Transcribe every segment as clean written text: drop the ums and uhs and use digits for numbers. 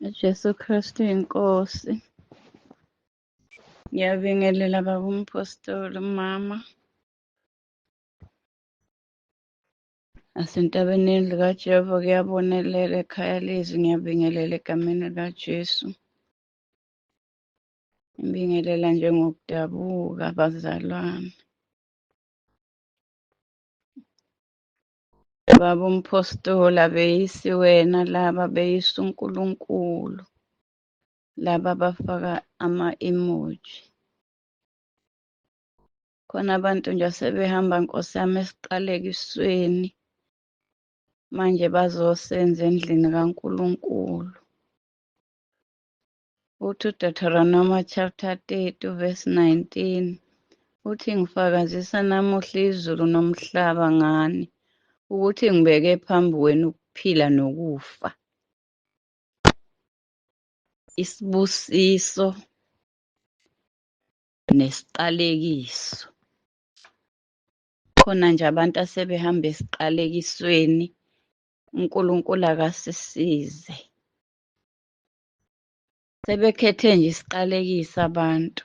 UJesu Kristu inkosi. Ngiyabingelela baba umpostoli mama. Asentabeni yendlu kaJehova kuyabonelela ekhaya lezwi ngiyabingelela egameni likaJesu. Ngibingelela njengokudabuka bazalwane. Baba umpostoli abeyisi wena laba beyisa uNkulunkulu laba abafaka ama-emoji. Khona abantu nje asebehamba Nkosi yami esiqalekisweni manje bazosenza endlini kaNkulunkulu. Uthi uDeuteronomy chapter 30 verse 19 uthi ngifakazisa namuhla izulu nomhlaba ngani ukuthi ngibeke phambi kwenu ukuphila nokufa, isibusiso nesiqalekiso. Khona nje abantu asebehamba esiqalekisweni, uNkulunkulu akasisize. Sebekhethe nje isiqalekiso abantu.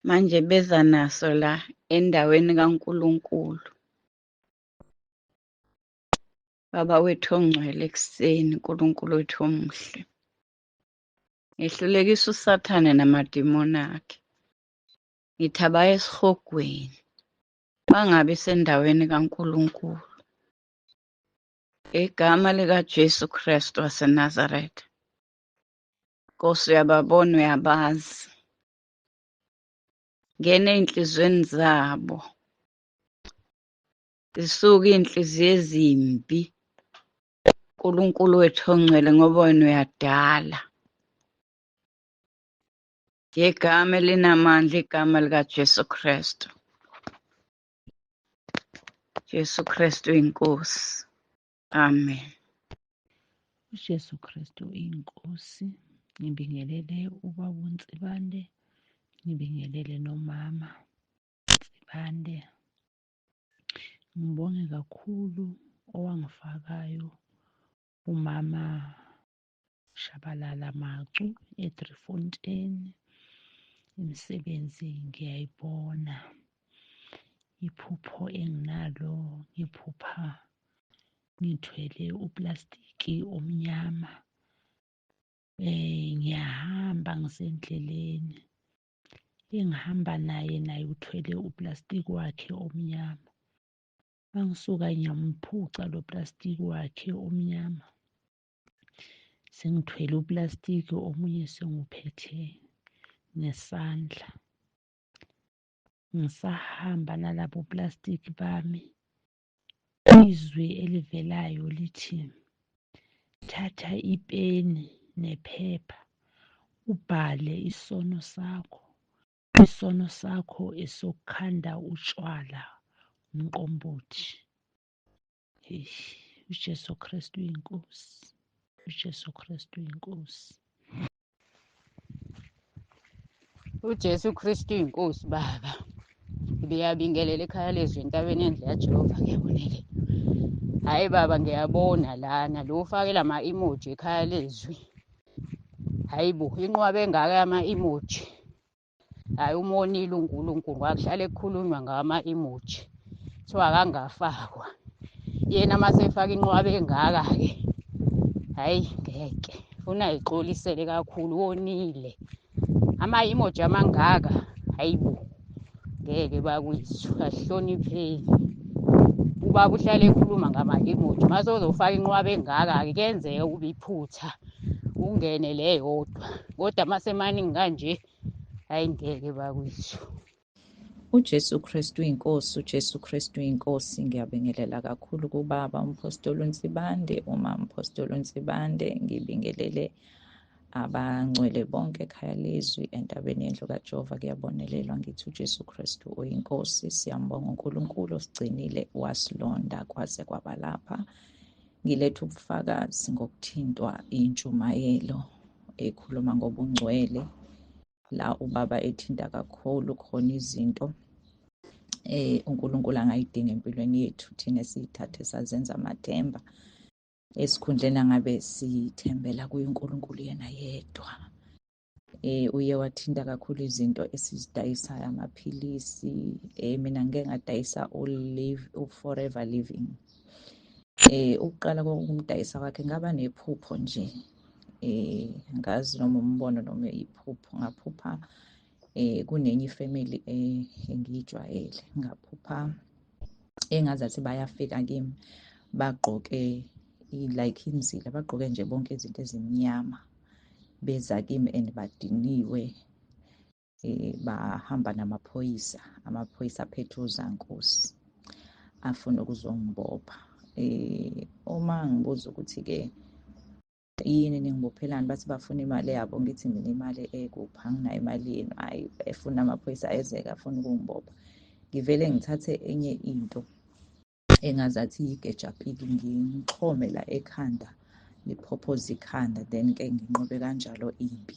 Manje beza naso la endaweni kaNkulunkulu. Baba wethu ongcwele ekuseni, Nkulunkulu wethu omuhle. Ngehlulekisa uSathane namadimoni akhe. Ngithi abaye esihogweni, bangabi sendaweni kaNkulunkulu. Igama likaJesu Kristu waseNazaretha. Nkosi uyababona uyabazi. Ngena ey'nhliziyweni zabo. Zisuke iy'nhliziyo ezimbi. Nkulunkulu wethu ongcwele ngoba wena uyadala. Ngegama elinamandla igama likaJesu Kristu. Jesu Kristu inkosi. Amen. UJesu Kristu inkosi. Ngibingelele ubaba uNsibande, ngibingelele nomama Nsibande. Ngibonge kakhulu owangifakayo umama Shabalala Macu eDriefontein. Imisebenzi ngiyayibona. Iphupho enginalo ngiphupha ngithwele uplastiki omnyama. Ngiyahamba ngisendleleni. Engihamba naye naye uthwele uplastiki wakhe omnyama. Mangisuka ngiyamphuca lo plastiki wakhe omnyama. Sengithwele uplastiki omunye sengiwuphethe ngesandla. Ngisahamba nalabo plastiki bami, izwi elivelayo lithi, thatha ipeni nephepha ubhale isono sakho. Isono sakho esokukhanda utshwala umqombothi. Eish, uJesu Kristu uyinkosi. UJesu Kristu uyinkosi. UJesu Kristu uyinkosi baba. Ngiyabingelela ekhaya lezwi entabeni yendlu yaJehova ngiyabonelela. Hhayi baba ngiyabona lana lo ufakela ama-emoji ekhaya lezwi. Hhayi bo inqwaba engaka yama-emoji. Hhayi umonile uNkulunkulu kwakuhlale kukhulunywa ngama-emoji. Kuthiwa akangafakwa. Yena uma sefaka inqwaba engaka-ke hhayi ngeke. Funa ayixolisele kakhulu wonile. Ama-emoji amangaka hhayi bo ngeke bakwethu asihlonipheni. Ubaba uhlale ekhuluma ngama-emoji mase uzofaka inqwaba engaka-ke kuyenzeka kube iphutha ungene le yodwa kodwa mase maningi kanje hhayi ngeke bakwethu. UJesu Kristu inkosi, uJesu Kristu inkosi. Ngiyabingelela kakhulu kubaba uMphostoli uNsibande, uma uMphostoli uNsibande, ngibingelele abangcwele bonke ekhaya lezwi entabeni yendlu kaJehova kuyabonelelwa ngithi uJesu Kristu uyinkosi. Siyambonga uNkulunkulu osigcinile wasilonda kwaze kwaba lapha. Ngiletha ubufakazi ngokuthintwa intshumayelo ekhuluma ngobungcwele la ubaba ethinta kakhulu khona izinto uNkulunkulu angayidinga empilweni yethu thina siyithathe sazenza amathemba. Esikhundleni angabe sithembela kuye uNkulunkulu yena yedwa. Uye wathinta kakhulu izinto esizidayisayo, amaphilisi. Mina ngike ngadayisa u-live u-Forever Living. Ukuqala kokumdayisa kwakhe ngaba nephupho nje, ngazi noma umbono noma iphupho. Ngaphupha kunenye ifamily engiyijwayele, ngaphupha engazathi bayafika kimi, bagqoke like inzila, bagqoke nje bonke izinto ezimnyama, beza kimi and badiniwe. Bahamba namaphoyisa, amaphoyisa aphethe uzankosi, afuna ukuzongibopha. Uma ngibuza ukuthi-ke yini ningibophelani, bathi bafuna imali yabo. Ngithi mina imali ekuphi, anginayo imali yenu. Hhayi, efuna amaphoyisa ezeke afuna ukungibopha. Ngivele ngithathe enye into engazathi yigejapiki, ngimxhome la ekhanda, liphophoze ikhanda, then-ke nginqobe kanjalo impi.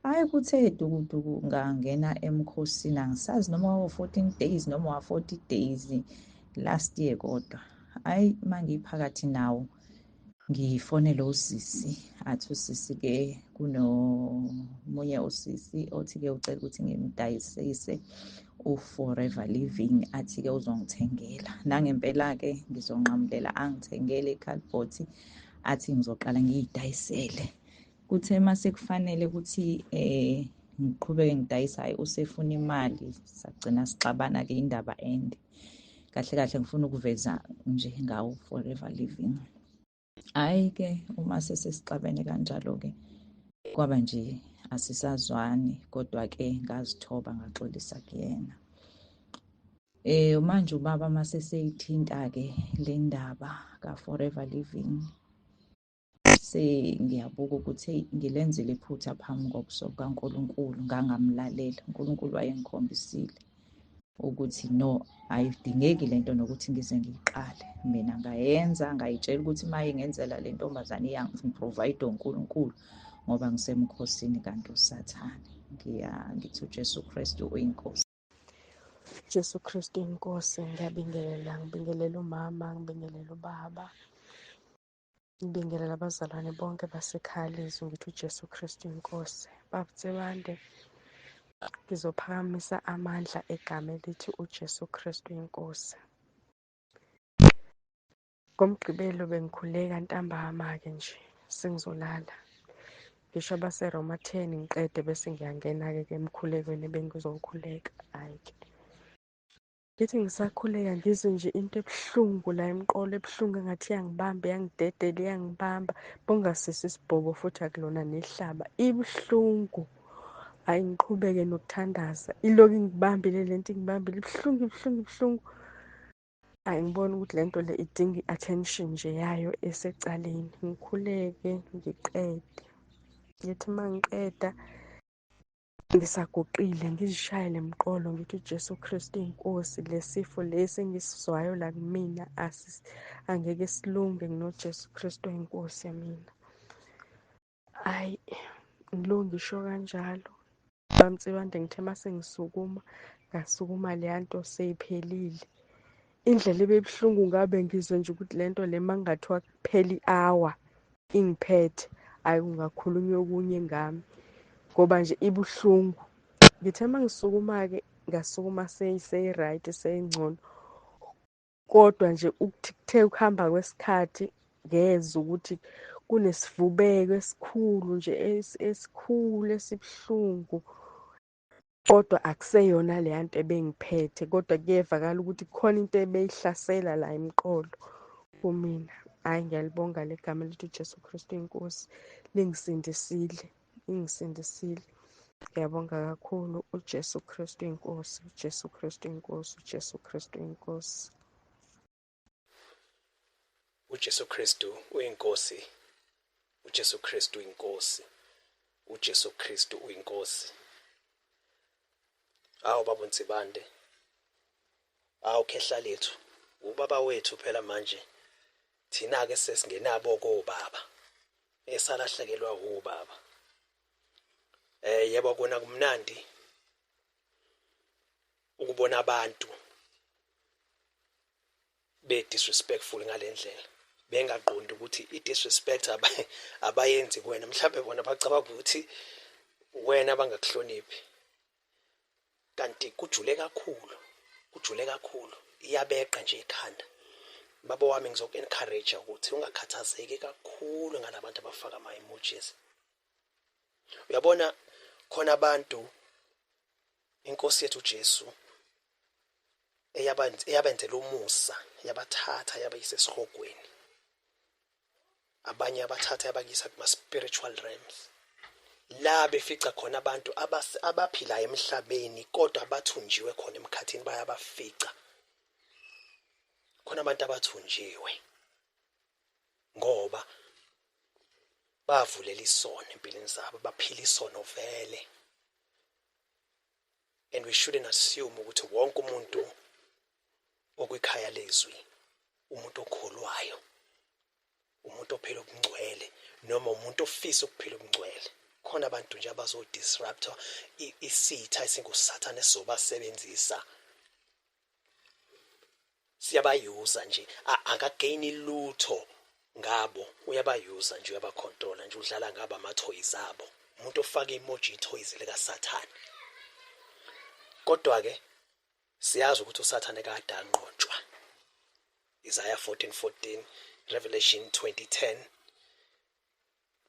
Hhayi, kuthe dukuduku ngangena emkhosini, angisazi noma wawu-14 days noma wa-40 days last year, kodwa hhayi, uma ngiphakathi nawo ngifonele usisi, athi usisi-ke kunomunye usisi othi-ke ucela ukuthi ngimdayisise u-Forever Living, athi-ke uzongithengela. Nangempela-ke ngizonqamulela angithengele i-cardboard, athi ngizoqala ngiyidayisele. Kuthe mase kufanele ukuthi ngiqhubeke ngidayisa, hhayi, usefuna imali, sagcina sixabana-ke, indaba ende. Kahle kahle ngifuna ukuveza nje ngawo Forever Living. Hhayi-ke, uma sesixabene kanjalo-ke kwaba nje asisazwani, kodwa-ke ngazithoba ngaxolisa kuyena. Manje ubaba mase seyithinta-ke le ndaba ka-Forever Living, sengiyabuka ukuthi eyi, ngilenzile iphutha phambi kobuso bukaNkulunkulu, ngangamlalela. uNkulunkulu wayengikhombisile ukuthi no, ayidingeki lento nokuthi ngize ngiyiqale. Mina ngayenza, ngayitshela ukuthi uma ingenzela le ntombazane iyangiprovide uNkulunkulu, ngoba ngisemkhosini kanti uSathane. Ngithi uJesu Kristu uyinkosi. Jesu Kristu inkosi, ngiyabingelela, ngibingelela umama, ngibingelela ubaba, ngibingelela abazalwane bonke basekhaya lezwi, ngithi uJesu Kristu inkosi. Baba Nsibande, ngizophakamisa amandla egama elithi uJesu Kristu inkosi. NgoMgqibelo bengikhuleka ntambama-ke nje sengizolala, ngisho abaseRoma 10 ngiqede bese ngiyangena-ke ke emkhulekweni ebengizowukhuleka. Hhayi-ke, ngithi ngisakhuleka ngizwe nje into ebuhlungu la emqolo, ebuhlungu engathi iyangibamba, iyangidedela, iyangibamba, bongasiso isibhobo futhi akulona nehlaba, ibuhlungu. Hhayi, ngiqhubeke nokuthandaza, ilokhu ingibambile lento, ingibambile, ibuhlungu, ibuhlungu, ibuhlungu. Hhayi, ngibona ukuthi lento le idinga i-attention nje yayo esecaleni. Ngikhuleke ngiqede, ngithi uma ngiqeda ngisaguqile ngizishaye le mqolo, ngithi uJesu Kristu inkosi, lesifo lesi engisizwayo la kumina angeke silunge nginoJesu Kristu inkosi yamina. Hhayi, ngilokhu ngisho kanjalo. BaMnsibande, ngithe mase ngisukuma, ngasukuma leya nto seyiphelile. Indlela ebebuhlungu ngabe ngizwe nje ukuthi le nto le uma kungathiwa kuphela i-hour ingiphethe, hhayi kungakhulunywa okunye ngami ngoba nje ibuhlungu. Ngithe uma ngisukuma-ke ngasukuma seyi-right, seyingcono, kodwa nje ukuthi kuthe ukuhamba kwesikhathi ngezwa ukuthi kunesivubeko esikhulu nje esikhulu esibuhlungu, kodwa akuseyona leya nto ebengiphethe, kodwa kuyevakala ukuthi kukhona into ebeyihlasela la emqolo kumina. Hhayi, ngiyalibonga le gama elithi uJesu Kristu inkosi, lingisindisile, lingisindisile. Ngiyabonga kakhulu uJesu Kristu inkosi, uJesu Kristu inkosi, uJesu Kristu inkosi. uJesu Kristu uyinkosi, uJesu Kristu uyinkosi, uJesu Kristu uyinkosi. Awu baba uNsibande, awu khehla lethu, ubaba wethu phela manje. Thina-ke sesingenabo kobaba, esalahlekelwa wobaba. Yebo kona kumnandi ukubona abantu be disrespectful ngalendlela, Bengaqondi ukuthi i-disrespect abayenzi kuwena, mhlawumbe bona bacabanga ukuthi wena bangakuhloniphi, kanti kujule kakhulu, kujule kakhulu, iyabeqa nje ekhanda. Baba wami, ngizoku-encourage ukuthi ungakhathazeki kakhulu ngalabantu abafaka ama-emojis. Uyabona, khona abantu inkosi yethu Jesu eyabenzela umusa, yabathatha yabayisa esihogweni, abanye abathatha yabakisa kuma-spiritual realms, la befica khona abantu abaphilayo emhlabeni kodwa abathunjiwe khona emkhathini. Bayabafica khona abantu abathunjiwe ngoba bavulela isono empilweni zabo, baphila isono vele. And we shouldn't assume ukuthi wonke umuntu okwikhaya lezwi umuntu okholwayo, umuntu ophila ubungcwele, noma umuntu ofisa ukuphila ubungcwele. Khona abantu nje abazodisrupta isitha esingusathane esizobasebenzisa, siyabayuza nje, akagaini lutho ngabo, uyabayuza nje, uyabacontrola nje, udlala ngabo, amathoyizi abo. Umuntu ofaka emoji ithoyizi likaSathane. Kodwa-ke siyazi ukuthi uSathane kade anqotshwa. Isaiah 14:14, Revelation 20:10,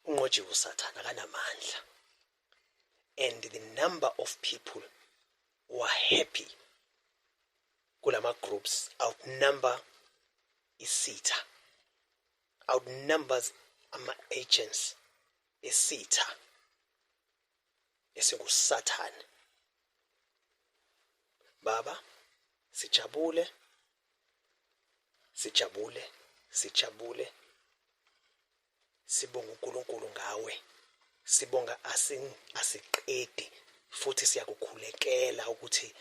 unqotshiwe uSathane, akanamandla. And the number of people who are happy kulama groups outnumber isitha, outnumbers ama-agents esitha esinguSathane. Baba, sijabule, sijabule, sijabule, sibonga uNkulunkulu ngawe, sibonga asiqedi, futhi siyakukhulekela ukuthi